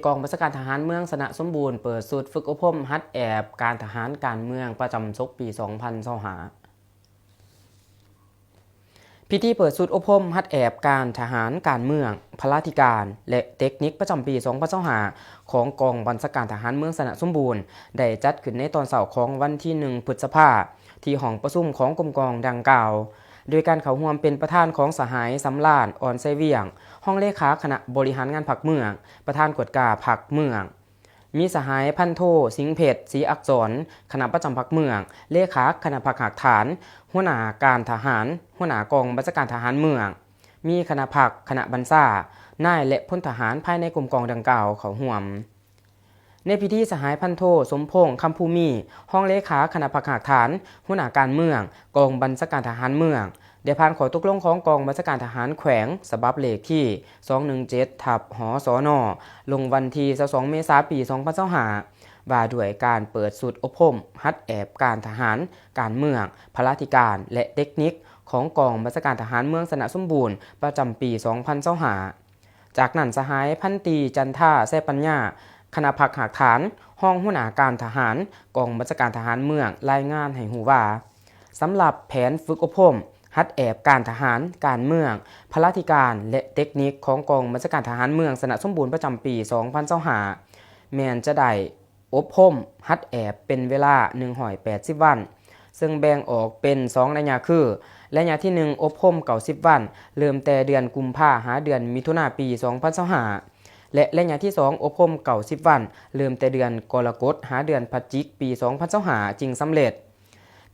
ກອງບັນຊາການທະຫານເມືອງຊະນະສົມບູນ ເປີດຊຸດຝຶກອົບຮົມຫັດແອບການທະຫານການເມືອງປະຈຳສົກປີສອງພັນຊາວຫ້າ. ພິທີເປີດຊຸດອົບຮົມຫັດແອບການທະຫານການເມືອງ, ພະລາທິການ ແລະ ເຕັກນິກປະຈຳປີສອງພັນຊາວຫ້າ ຂອງກອງບັນຊາການທະຫານເມືອງຊະນະສົມບູນ ໄດ້ຈັດຂຶ້ນໃນຕອນເຊົ້າຂອງວັນທີໜຶ່ງ ພຶດສະພາ ທີ່ຫ້ອງປະຊຸມຂອງກົມກອງດັ່ງກ່າວ ໂດຍການເຂົ້າຮ່ວມເປັນປະທານຂອງສະຫາຍ ສຳລານ ອ່ອນໄຊວຽງ ຮອງເລຂາຄະນະບໍລິຫານງານພັກເມືອງ, ປະທານກວດກາພັກເມືອງ, ມີສະຫາຍ ພັນໂທ ສິງເພັດ ສີອັກສອນ ຄະນະປະຈຳພັກເມືອງ, ເລຂາຄະນະພັກຮາກຖານ, ຫົວໜ້າການທະຫານ, ຫົວໜ້າກອງບັນຊາການທະຫານເມືອງ, ມີຄະນະພັກ, ຄະນະບັນຊາ, ນາຍ ແລະ ພົນທະຫານພາຍໃນກົມກອງດັ່ງກ່າວເຂົ້າຮ່ວມ. ໃນພິທີ ສະຫາຍ ພັນໂທ ສົມພົງ ຄຳພູມີ ຮອງເລຂາຄະນະພັກຮາກຖານ, ຫົວໜ້າການເມືອງ, ກອງບັນຊາການທະຫານເມືອງ ໄດ້ຜ່ານຂໍ້ຕົກລົງຂອງກອງບັນຊາການທະຫານແຂວງ ສະບັບເລກທີສອງໜຶ່ງເຈັດ ທັບ ຫສນ ລົງວັນທີຊາວສອງ ເມສາ ປີສອງພັນຊາວຫ້າ ວ່າດ້ວຍການເປີດຊຸດອົບຮົມຫັດແອບການທະຫານ, ການເມືອງ, ພະລາທິການ ແລະ ເຕັກນິກ ຂອງກອງບັນຊາການທະຫານເມືອງຊະນະສົມບູນ ປະຈຳປີສອງພັນຊາວຫ້າ. ຈາກນັ້ນ ສະຫາຍ ພັນຕີ ຈັນທາ ແຊປັນຍາ ຄະນະພັກຮາກຖານ, ຮອງຫົວໜ້າການທະຫານ ກອງບັນຊາການທະຫານເມືອງ ລາຍງານໃຫ້ຮູ້ວ່າ ສຳລັບແຜນຝຶກອົບຮົມຫັດແອບການທະຫານ, ການເມືອງ, ພະລາທິການ ແລະ ເຕັກນິກ ຂອງກອງບັນຊາການທະຫານເມືອງຊະນະສົມບູນ ປະຈຳປີສອງພັນຊາວຫ້າ ແມ່ນຈະໄດ້ອົບຮົມຫັດແອບເປັນເວລາໜຶ່ງຮ້ອຍແປດສິບວັນ, ເຊິ່ງແບ່ງອອກເປັນສອງໄລຍະຄື ໄລຍະທີໜຶ່ງ ອົບຮົມເກົ້າສິບວັນ, ເລີ່ມແຕ່ເດືອນກຸມພາຫາເດືອນມິຖຸນາ ປີສອງພັນຊາວຫ້າ ແລະ ໄລຍະທີສອງ ອົບຮົມເກົ້າສິບວັນ, ເລີ່ມແຕ່ເດືອນກໍລະກົດຫາເດືອນພະຈິກ ປີສອງພັນຊາວຫ້າ ຈຶ່ງສຳເລັດ.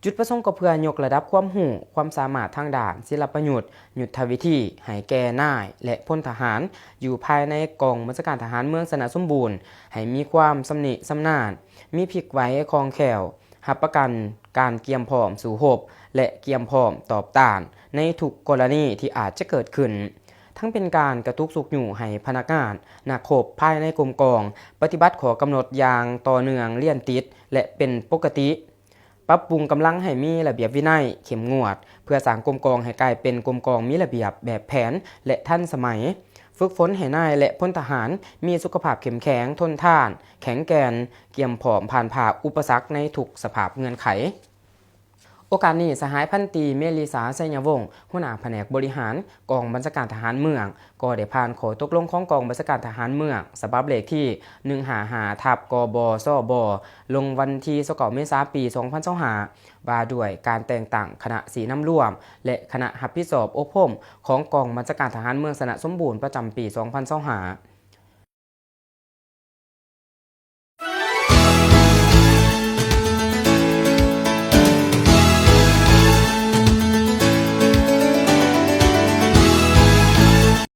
ຈຸດປະສົງກໍເພື່ອຍົກລະດັບຄວາມຮູ້, ຄວາມສາມາດທາງດ້ານສິລະປະຍຸດ, ຍຸດທະວິທີ ໃຫ້ແກ່ນາຍ ແລະ ພົນທະຫານ ຢູ່ພາຍໃນກອງບັນຊາການທະຫານເມືອງຊະນະສົມບູນ ໃຫ້ມີຄວາມຊຳນິຊຳນານ, ມີພິກໄຫວຄ່ອງແຄ້ວ, ຮັບປະກັນການກຽມພ້ອມສູ້ຮົບ ແລະ ກຽມພ້ອມຕອບຕ້ານໃນທຸກກໍລະນີທີ່ອາດຈະເກີດຂຶ້ນ, ທັງເປັນການກະຕຸກຊຸກຍູ້ໃຫ້ພະນັກງານ, ນັກຮົບພາຍໃນກົມກອງ ປະຕິບັດຂໍ້ກຳນົດຢ່າງຕໍ່ເນື່ອງ, ລຽນຕິດ ແລະ ເປັນປົກກະຕິ. ປັບປຸງກຳລັງໃຫ້ມີລະບຽບວິໄນເຂັ້ມງວດ ເພື່ອສ້າງກົມກອງໃຫ້ກາຍເປັນກົມກອງມີລະບຽບ, ແບບແຜນ ແລະ ທັນສະໄໝ. ຝຶກຝົນໃຫ້ນາຍ ແລະ ພົນທະຫານມີສຸຂະພາບເຂັ້ມແຂງ, ທົນທານ, ແຂງແກ່ນ, ກຽມພ້ອມຜ່ານຜ່າອຸປະສັກໃນທຸກສະພາບເງື່ອນໄຂ. ໂອກາດນີ້ ສະຫາຍ ພັນຕີ ເມລິສາ ໄຊຍະວົງ ຫົວໜ້າພະແນກບໍລິຫານ ກອງບັນຊາການທະຫານເມືອງ ກໍໄດ້ຜ່ານຂໍ້ຕົກລົງຂອງກອງບັນຊາການທະຫານເມືອງ ສະບັບເລກທີໜຶ່ງຫ້າຫ້າ ທັບ ກບ ສບ ລົງວັນທີຊາວເກົ້າ ເມສາ ປີສອງພັນຊາວຫ້າ ວ່າດ້ວຍການແຕ່ງຕັ້ງຄະນະຊີ້ນຳລວມ ແລະ ຄະນະຮັບຜິດຊອບອົບຮົມຂອງກອງບັນຊາການທະຫານເມືອງຊະນະສົມບູນ ປະຈຳປີສອງພັນຊາວຫ້າ.